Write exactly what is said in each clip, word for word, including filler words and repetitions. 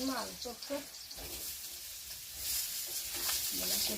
Mal chopkhe. Belai khe.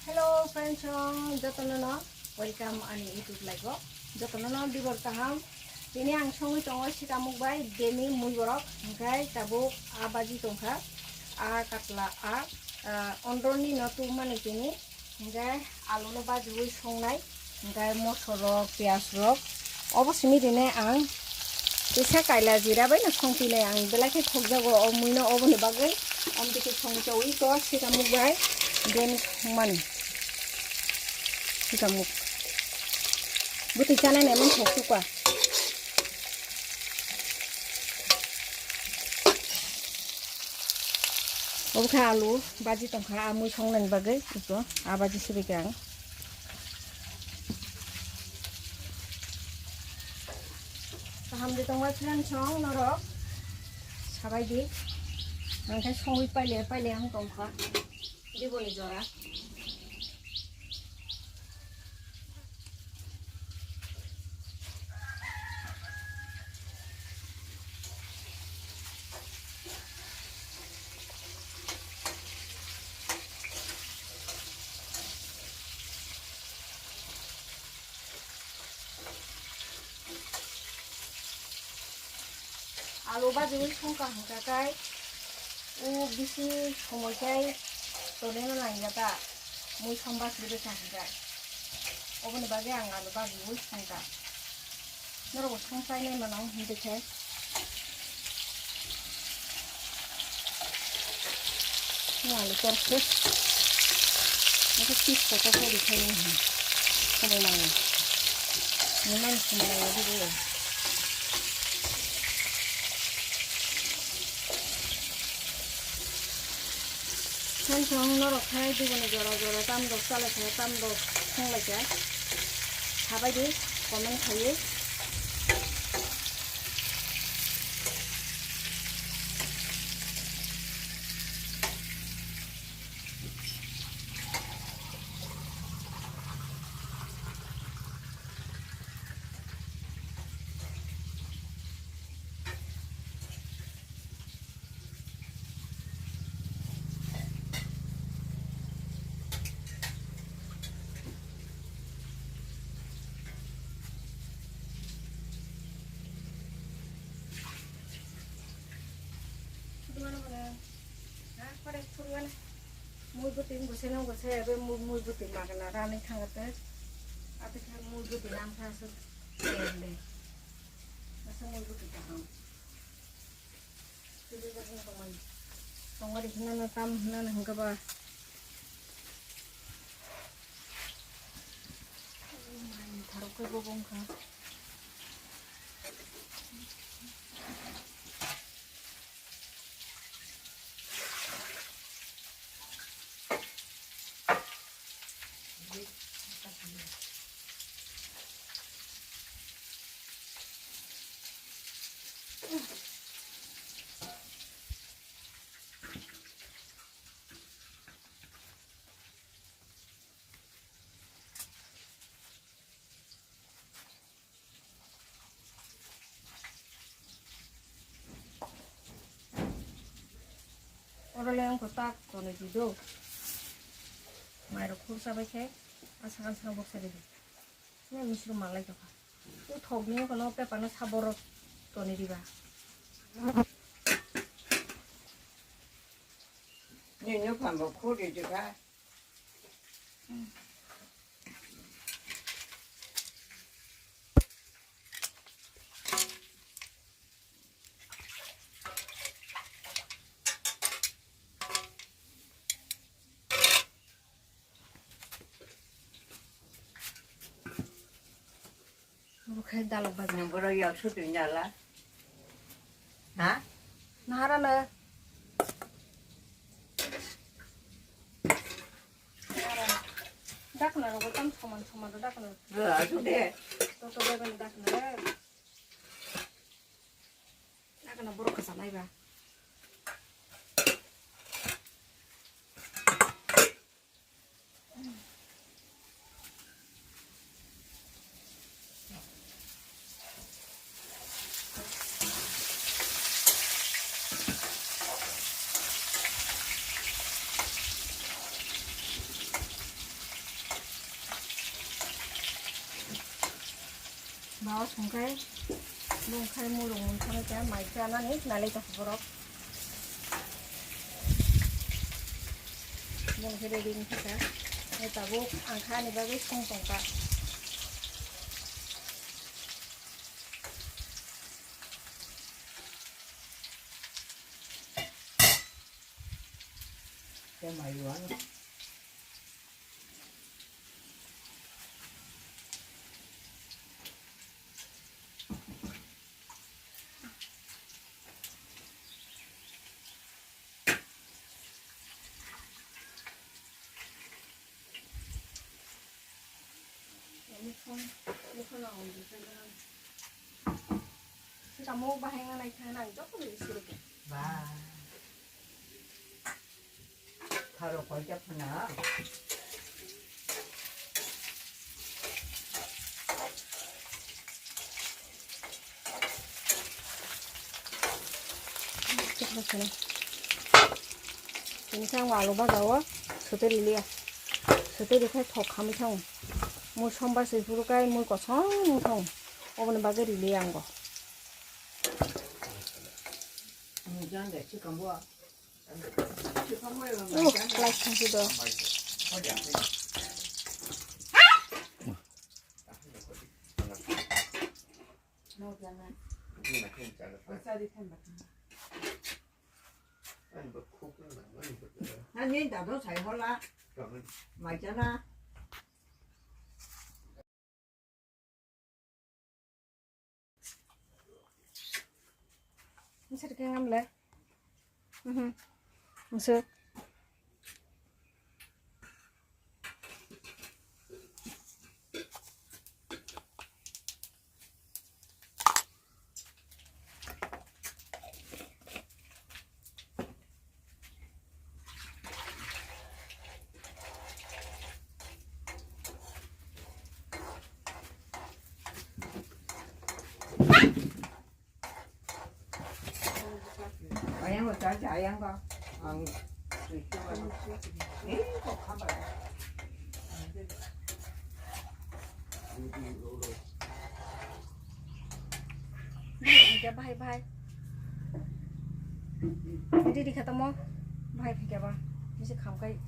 Hello friends, jotono no welcome ani YouTube live o. Jotono no dibor kaham. Tini ang songwi tongo sikamuk bai beni mui borok, hingkai tabuk a baji tongkha, a katla a, ah, ondroni no tubumani tini. Hingke alu no bajiwi songnai, hingke mosor rok, piyaj rok, obo simi rine ang kisa kaila jira bai no songpinai ang belai khe khokjago o mui no oboni bagwi. Amtwi khe songwi chawi to sikamuk bai beni songmani sikamuk bwtwi chanai naimani khok tukwa. Obo khe alu baji tongkha, a mui songnani bagwi iko a baji sibikha ang. Kaham de tongbai friend song norok sabai di. Ang khe songwi paile paile ang tongkha. Diboni jora. Alu bajiwi songkha hwnkha khe, o bisi somoi khe tonwi no nangya ta, mui som bachwi rwkha hwnkhe. Oboni bagwi ang alu bajiwi songkha. Norokbo songchainai mano hwnkhe khe. Ni alu torkhe. Nokhe piece kotor khe rikhaini hwn. Somoi nango. Nini mani somoi nango dibo. Song song norok khai diboni jora jora tam dok chalai kha, tam dok songlai kha. Sabai di, comment khaiwi. Mui bwtwi wngkha se nw wngkha se abo mui bwtwi magwna ranwi thangkha tei. Atwkhe mui bwtwi nangkha aswk le. Aswk mui bwtwi kaham. Tongmani hinano tam hinano hwnkhe ba. Tharok khe bobo wngkha. Oro le wngkha tak tonwi di do. Mairok khursa bai khe a sakang sakang boksa ridi. Sini misiro malai tongkha. O thokni wngkha no pepa no saborok tonwi diba. Nini phambo khuri dikha. Dalok bhajna borok yak sutwi nala. Ha? Naharano. Dakna rogo tam soman soman dakna. Asuk de. Toto dakna dakna. Dakna borok kasalai ba. Bawa songkai, bongkai murung mungkha khe mai khe anani nalai tong borok. Bongkhe ready wngkha kha, tabuk ang kha ani bagwi song tongkha. Tei mai rwano. Sika mo bahai nganai kha nang joto ni suru ke. Ba. Tharo koi jak phana. Tini sang alu baja o sotwi riliya. Sotwi rikhai thok khamwi thango. Mui sombar se phuru kai mui kosong wng thango. Oboni bagwi riliya ang bo. Ang jang de chikang bo. Uh, light thangsi do. Ani dado sai hola. Mai jana. Nisi khe ngamle. Mhm. Nisi. Ayang ko cha cha ayang ko. Ang. Eh, ko khabar. Bahai bahai. Ready kha tamo. Bahai phikya ba. Nisi khamkai.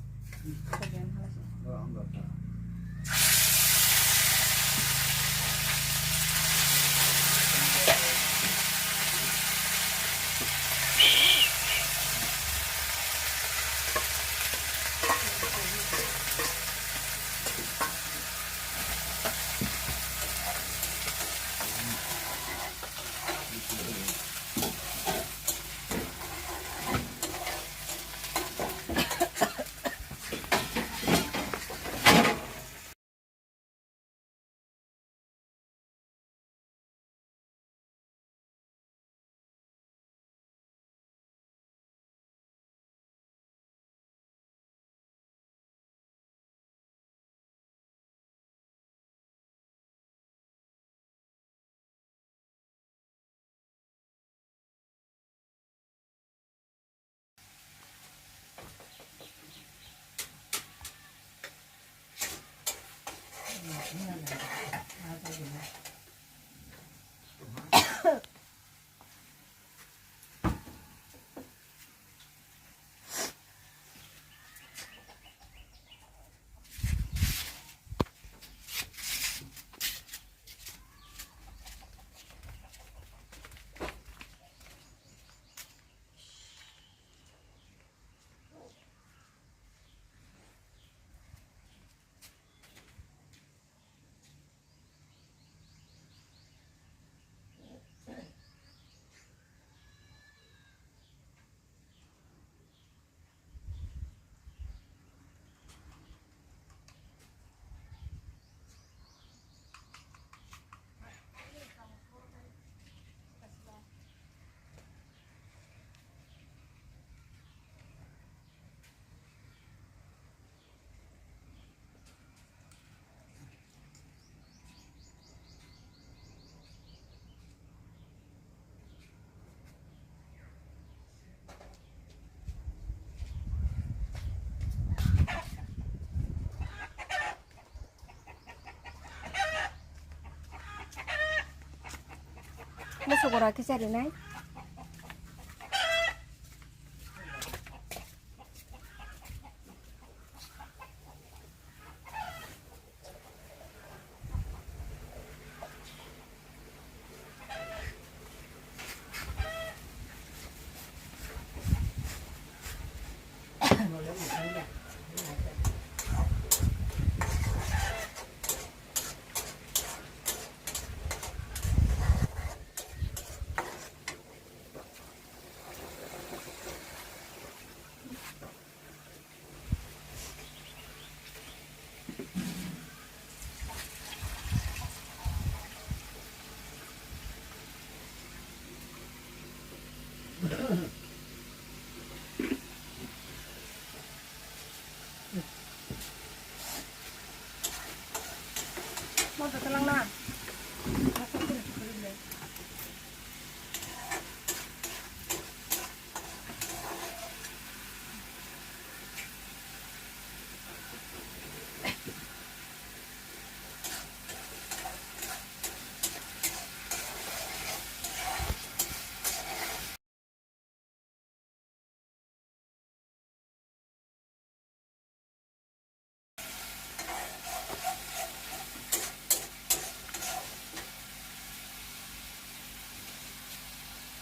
Moso gora khe charinai.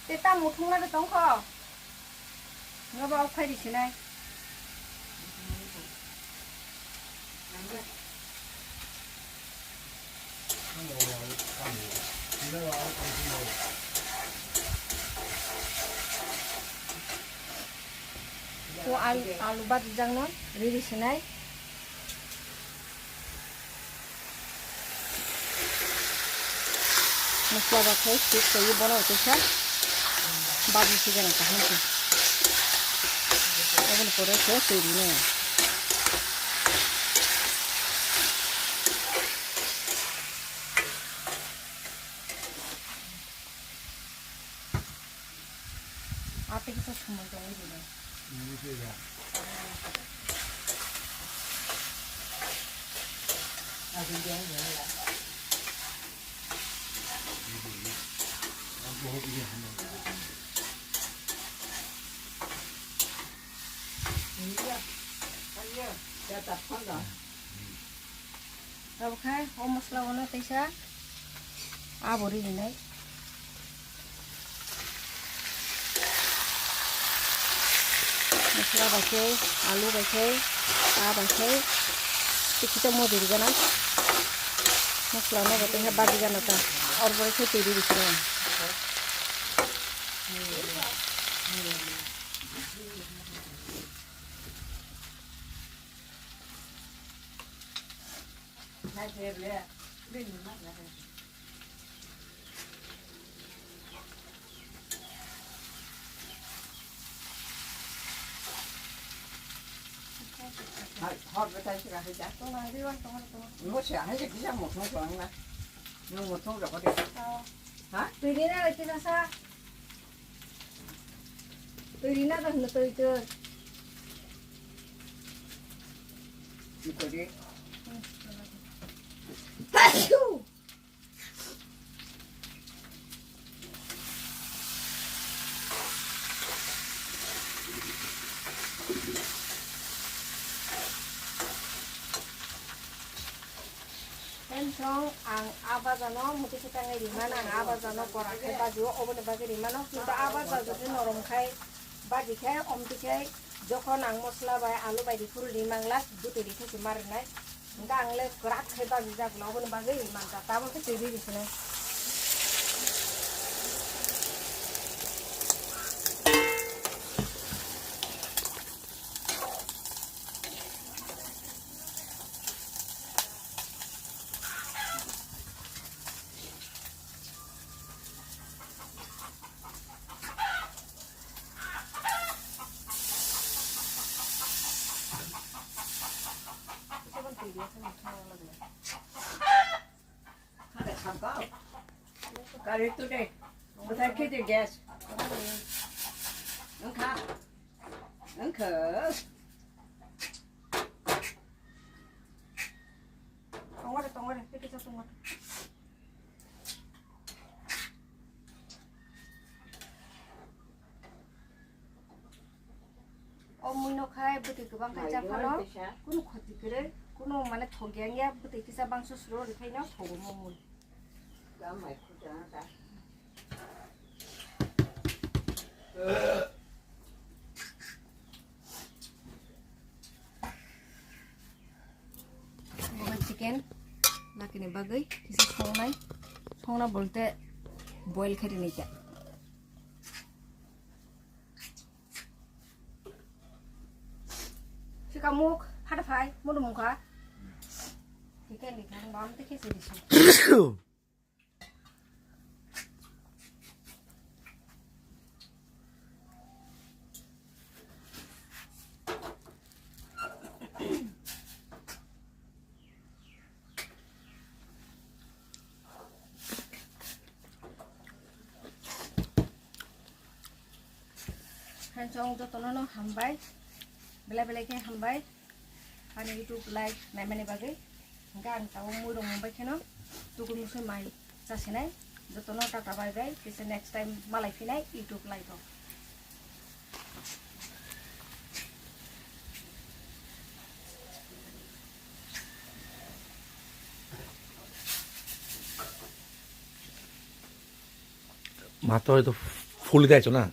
Te tamo thungna de tongkho. Nobo ok phai ri sinai. To al-, alu bajijak no riri sinai. Masla bathai sik soi bono teisa baji sigana kaham khe. Aboni pore khe twi rwnai. Ate kisa sumui tongwi rwnai. Tabukhe o mosla bono teisa abo ri rinai. Mosla bai khe, alu bai khe, ta bai khe, tikhi to modi ri gana. Mosla no bo teisa baji gana ta. Or pore khe twi ri ri sinai. Hor bwtai sira hai ja. Tong nang di wan tong tong. Mo se hai je kisa mo thong tong na. Nung mo thong rok de. Ha? Twi ni na twi na sa. Twi rina da hwno twi twi. Ni kodi? Tensong ang a bajano muti se tangai rimana, ang a bajano kora khai bajio, oboni bagwi rimano, kintu a baja jodi norom khai baji khai, omti khai, jokhon ang mosla bai alu bai riphuru rimangla, butui rikhe se marinai. Hingke ang le kwrak khai baji jak, oboni bagwi rimangkha, tabuk khe twi ri risinai. Kari tu deh. Bukan kita gas. Engkau. Engkau. Tongore, tongore, kita tongore. Khai bwtwi kwbang khai cha phano kunu khoti kwrwi, kunu mane thok ya wngya, bwtwi kisa bangso suro rwkhaino thogo mumui. Bo chicken lakini bagwi kisa songnai, songna bolte boil khai rinai kha. Sikamuk, hada phai, mudu mukha. Chicken ni thang bam te khesi disu. Hanchong jotono no hambai, belai belai khe hambai. Ani YouTube live naimani bagwi. Hingke ang tabuk mui rok mungbai kheno tugui musui mai chasinai. Jotono tata bye bye. Kisa next time malai phinai YouTube live o. Mato itu full guys na.